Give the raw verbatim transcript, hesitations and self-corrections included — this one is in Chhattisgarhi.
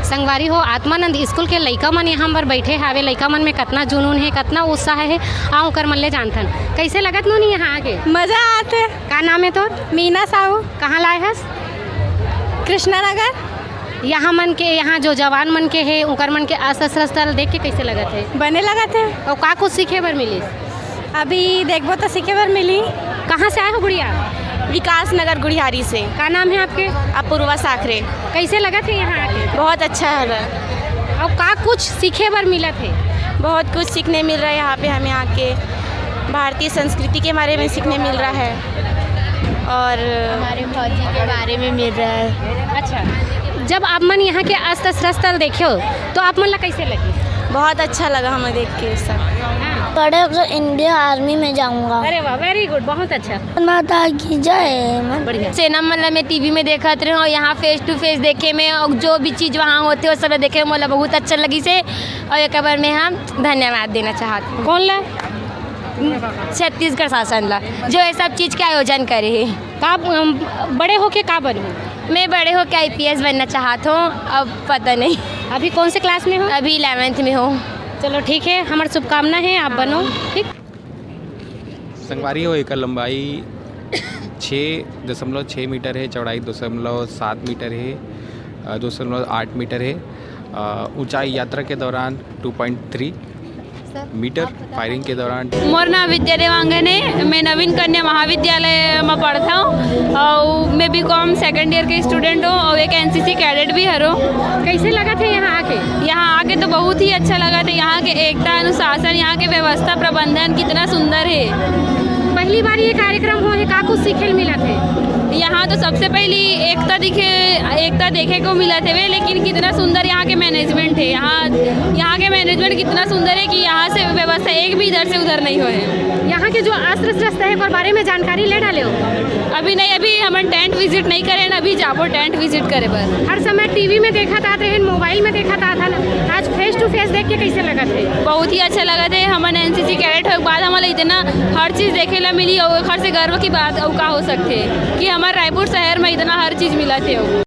संगवारी हो, आत्मानंद स्कूल के लइका मन यहाँ पर बैठे हावे। लइका मन में कतना जुनून हे, कतना उत्साह हे, आओ ओकर मन ले जानथन। कैसे लगत नोनी यहाँ आके? मजा आथे। का नाम है तोर? मीना साहू। कहाँ लाए हस? कृष्णा नगर। यहाँ मन के, यहाँ जो जवान मन के हे, उनकर मन के अस्त्र शस्त्र देख के कैसे लगत है? बने लगत है। और का कुछ सीखे बर मिली? अभी देखबो तो सीखे बर मिली। कहाँ से आए हो गुड़िया? विकास नगर गुढ़ियारी से। का नाम है आपके? अपूर्वा साखरे। कैसे लगत है यहाँ आके? बहुत अच्छा है। और का कुछ सीखे बर मिलत है? बहुत कुछ सीखने मिल रहा है यहाँ पे हमें आके। भारतीय संस्कृति के बारे में सीखने मिल रहा है और हमारे फौजी के बारे में मिल रहा है। अच्छा, जब आप मन यहाँ के अस्त्र शस्त्र देखे हो तो आप मन ला कैसे लगी? बहुत अच्छा लगा हमें देख के सब। हाँ। बड़े होकर इंडिया आर्मी में जाऊंगा। अरे वाह, वेरी गुड, बहुत अच्छा। माता की जय। बढ़िया। सेना मतलब मैं टीवी में देखत रहे हूँ, यहाँ फेस टू फेस देखे में और जो भी चीज़ वहाँ होते वो सब देखे में मोला बहुत अच्छा लगी से। और एक बार मैं हम धन्यवाद देना चाहत हूँ। कौन ला? छत्तीसगढ़ शासन ला, जो ये सब चीज़ के आयोजन करे है। का अम, बड़े होके का बनू? मैं बड़े होके आईपीएस बनना चाहत हूँ। अब पता नहीं। अभी कौन से क्लास में हो? अभी इलेवेंथ में हूँ। चलो ठीक है, हमार शुभकामना है, आप बनो। ठीक। संगवारी हो, एकर लंबाई छः दशमलव छः मीटर है, चौड़ाई दशमलव सात मीटर है, अ, दशमलव आठ मीटर है। अ, ऊंचाई यात्रा के दौरान two point three metre, firing के दौरान। मोर नाम विद्या देवांगन है, मैं नवीन कन्या महाविद्यालय में पढ़ता हूँ और मैं बीकॉम सेकंड ईयर के स्टूडेंट हूँ और एक एनसीसी कैडेट भी हरो। कैसे लगत है यहाँ आके? यहाँ आके तो बहुत ही अच्छा लगत है। यहाँ के एकता, अनुशासन, यहाँ के व्यवस्था प्रबंधन कितना सुंदर है। पहली बार ये कार्यक्रम हो है, का कुछ सीखे मिलत है? यहाँ तो सबसे पहली एकता दिखे, एकता देखे को मिलत हवे, लेकिन कितना सुंदर यहाँ के मैनेजमेंट है। यहाँ, यहाँ के मैनेजमेंट कितना सुंदर है कि यहाँ से व्यवस्था एक भी इधर से उधर नहीं होए। यहाँ के जो अस्त्र शस्त्र है, ओकर बारे में जानकारी ले डाले हो? अभी नहीं, अभी हमन टेंट विजिट नहीं करे ना, अभी जाबो टेंट विजिट करे बर। हर समय टीवी में देखत आत रहे, मोबाइल में देखत आत हन, आज फेस टू फेस देख के कैसे लगत है? बहुत ही अच्छा लगत है। हमन एनसीसी कैडेट होए के बाद हमन ला इतना हर चीज़ देखे ला मिली और घर से गर्व की बात और का हो सकते है कि हमारे रायपुर शहर में इतना हर चीज़ मिलत है।